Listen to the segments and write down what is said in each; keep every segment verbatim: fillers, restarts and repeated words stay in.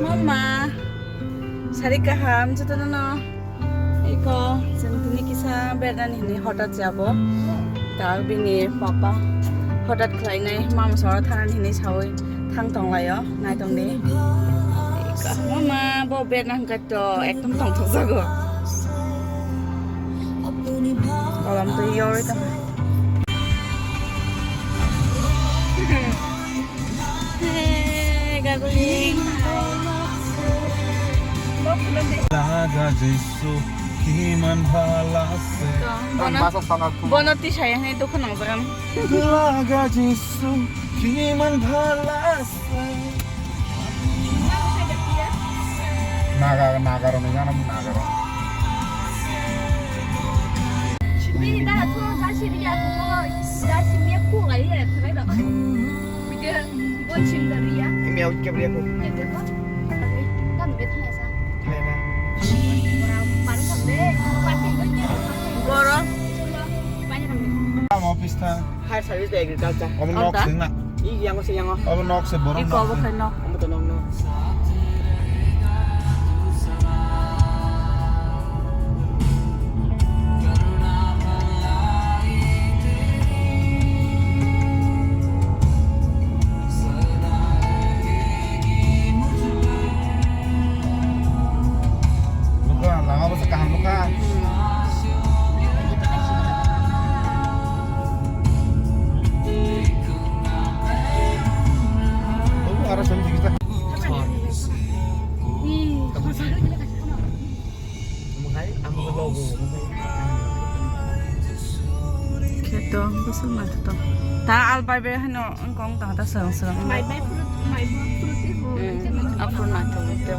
Mama, sari kaham jotono no. Eko, chwng tini kisa berani hinwi hotat jabo. Ta bini papa hotat khlainai mama sora thanani hinwi sawi thang tonglaio, nai tong di. Eko, mama, bo berna hwnkha to ekdom tongthok jago. Kolam to yorwi tong. Hey, Gaguling. Laga Jisu kiman bhalase. Bono, bono tisaya hwnwi dukha nangjagan. Laga Jisu kiman bhalase. Naga, Naga rok ni gana, Naga rok. Bini dara thoro jasi riya ko, jasi miya ko lai le thai da. Bide bo chim da riya. Miya ke riya ko. Ke de ko. Tam be thai sa. Thai na. Bora, baru kam de. Pati ko ke. Bora. Cholo, pani kam de. Am office tha. Higher Service Agriculture. Obo nok sing na. I yang se yang. Obo nok se borok nok. Iko obo khai nok. Obo to nok no. Nukha, lama bwsa kaham nukha. Obo aro sami dikita. Kheto, bwswk naithotok. Ta al bai bai haino wngkong ta ta swrwng swrwng. Bai bai fruit, bai bai fruit tei bo. Hmm, aphuru naithotok tei.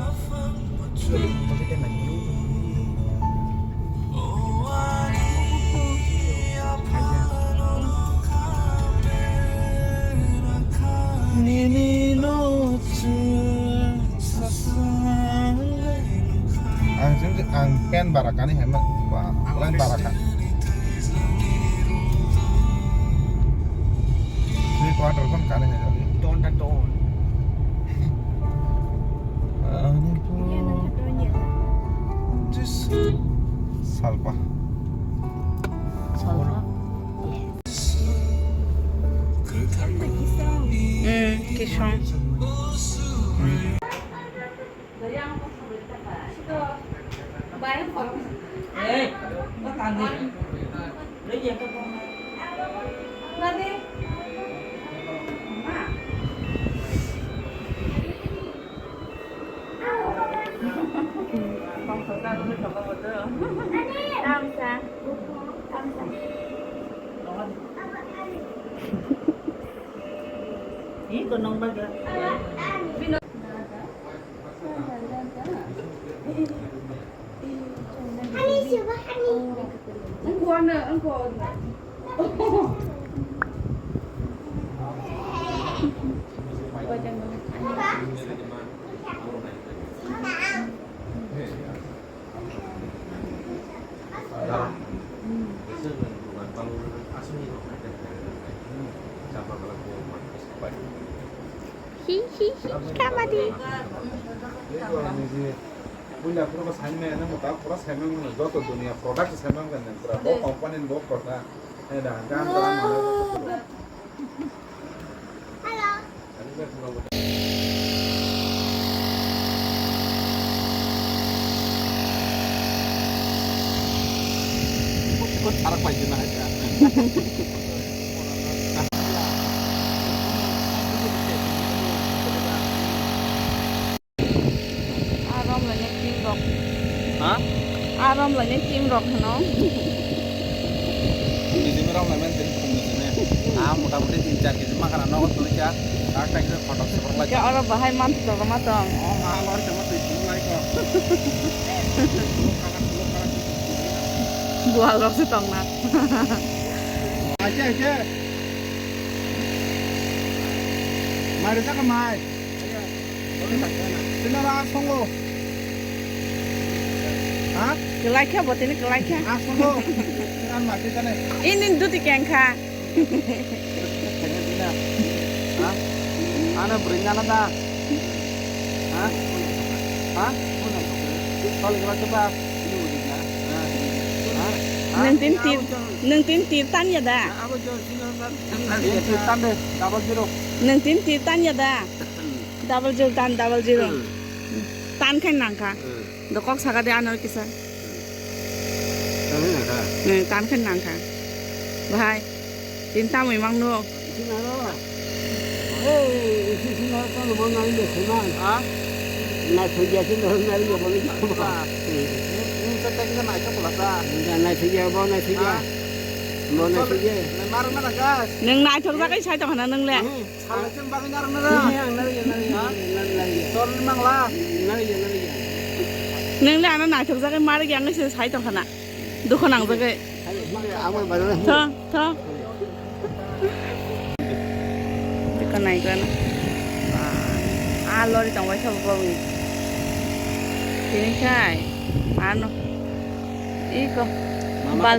Nini no chwng sasang. Ang sini ang pen bara kani hai ma, ba, line bara ka. Three quarter kon kani hai. Ton ta ton. Ani po. Salpa. Salpa. Hmm, kisong. Tamsa. Tamsa. Ih, tonong baga. Engko ano, engko. Hi, hi, hi, kamadi. Puila pura saimanya, nang mota pura saimanya, joto dunia product saimanya, pura bo company bo product. Hello. Arom lainai team rok. Ha? Arom lainai team rok hino. Phungni simi rom laimani tini phungni simi. Ah, mota moti tin char kg ma khana nogo tuli kha. Tak tak khe photo se borok lai. Khe oro bahai man to ma tong. Oh, ma lor khe ma twi phung lai kho. Bual rok se tong na. Ache, ache. Mai rwjak kha mai. Tino ra songo. Ha? Kwlai khe bo tini kwlai khe. A songo. Tino ma khe jane. Ini duti keng kha. Ha? Ano bring ana da. Ha? Ha? Tole kela coba. Ha? Ha? Nwng tin tir, nwng tin tir tan ya da? Abo jo sino tan. Tan de, double zero. Nwng tin tir tan ya da? Double zero tan, double zero. Hmm. Tan khe nangkha. Hmm. Do kok saka de ano kisa. Tan khe nangkha. Hmm, tan khe nangkha. Bahai. Tin tamwi mangno. Isi naro. Hey, isi isi naro kono bo nang de khema. Ha? Na thuja isi naro nang de bo ni. Ba. Nwng sa tak na na ka pula sa. Nwng sa na thuja bo na thuja. Ha? Bo na thuja. Na mar mana gas. Nwng naithok jagwi sai tong khana nwng le. Hmm. Sal sem bagwi naro naro. Nwng le ano naithok jagwi mar ya nwng se sai tong khana. Dukho nang jagwi. Thong, thong. Bikon nai gana. Ah, lori tong bai sabo bawni. Tini kai. Ano. Iko. Bal.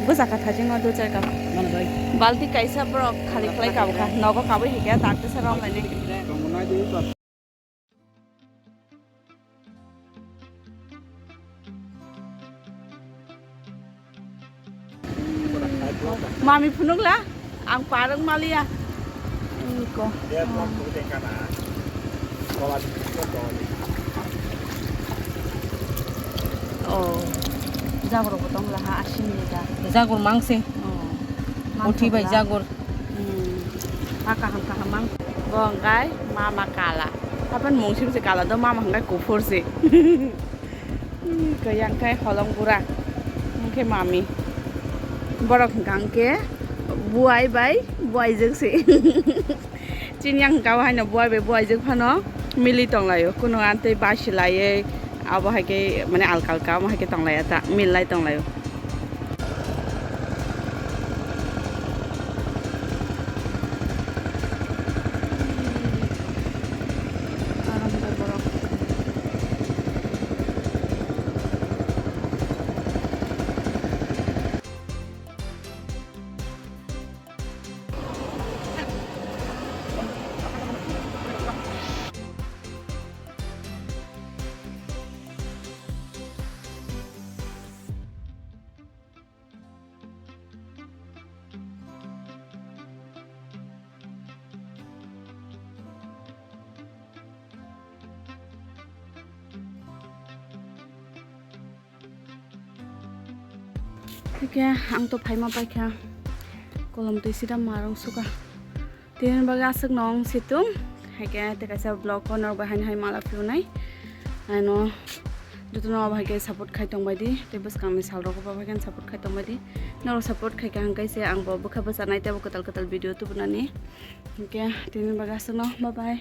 Bwsa ka thajing o do chai ka. Balti kaisa borok khali khlai ka bwkha. Nogo kabui hikya tak tesa rong lai nai. Mami phunukla, ang parang maliya. Ini ko. Oh, jagur bo tong laha asin ni da. Jagur mangse. Oh, uthi bai mangthok la. Jagur. Hmm. Ma kaham kaham mang. Bo hwnkhe mama kala. Hapan mungsim se kala do, mama hwnkhe kuphur se. Hmm, kaya hwnkhe holong bura. Hwnkhe mami. Borok hwnkha hwnkhe buai bai buaijwk se. Chini yang hwnkha haino buai bai buaijwk phano mili tonglaio. Kuno antei basi laiwi abo hai khe mane alka alka omo hai khe tonglaiya ta, mil lai tonglaio. Hwnkhe ang to phaima paikha, kolom twi sida marung suka. Tini bagwi aswk nong situng, haikhe tei kaisa vlog o norok bai haino hai mala phiyunai. Ano jotono abo hai khe support khai tongbai di, tei bwskangni salrok bo bai khe support khai tongbai di. Norok support khai kha hwnkhe se ang bo bwkha bwchanai tei bo kwtal kwtal video tubunani. Hwnkhe tini bagwi aswk no, bye bye.